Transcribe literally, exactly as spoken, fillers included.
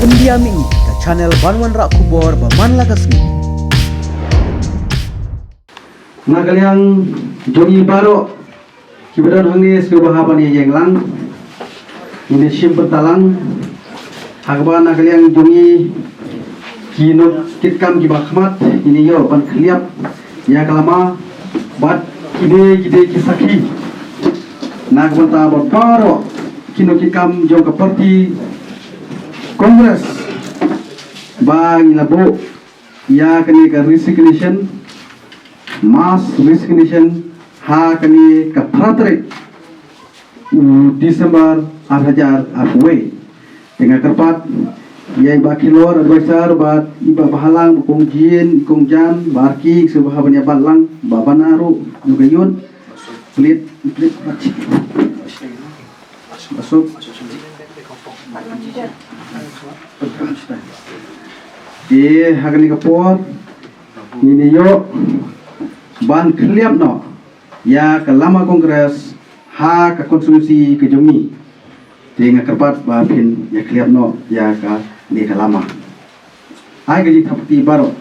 India Mini, ka channel ban wanrah khubor ba man la ka sngi. Na ka liang jong ngi baroh kiba don hangne sngewbha ban ïeng lang. Ngin ïa shim bynta lang. Ha kaba na ka liang jong ngi ki nongkitkam kiba khmat, ngin ïoh ban khliap ïa ka lama bad kine ki dei ki sakhi na ka bynta ba baroh ki nongkitkam jong ka party Congress ba ngi la buh ïa kane ka resignation, mass resignation, ha kane ka phra tarik u December ar hajar arphew wei. Te nga kyrpad ïa i Bah Khilor, advisor, bad i Bah Bahalang, Bah Kong Jin, i Kong Jan, Bah Arki, sngewbha ban ïa bat lang, Bah Bana ruh, jong ka youth, Plit, Plit, Masuk. Te ha kane ka por ngin ïoh ban khliap noh ïa ka lama Congress ha ka constituency ka jong ngi. Te nga kyrpad ba phin ïa khliap noh ïa kane ka lama. Ai ka jingthap kti baroh.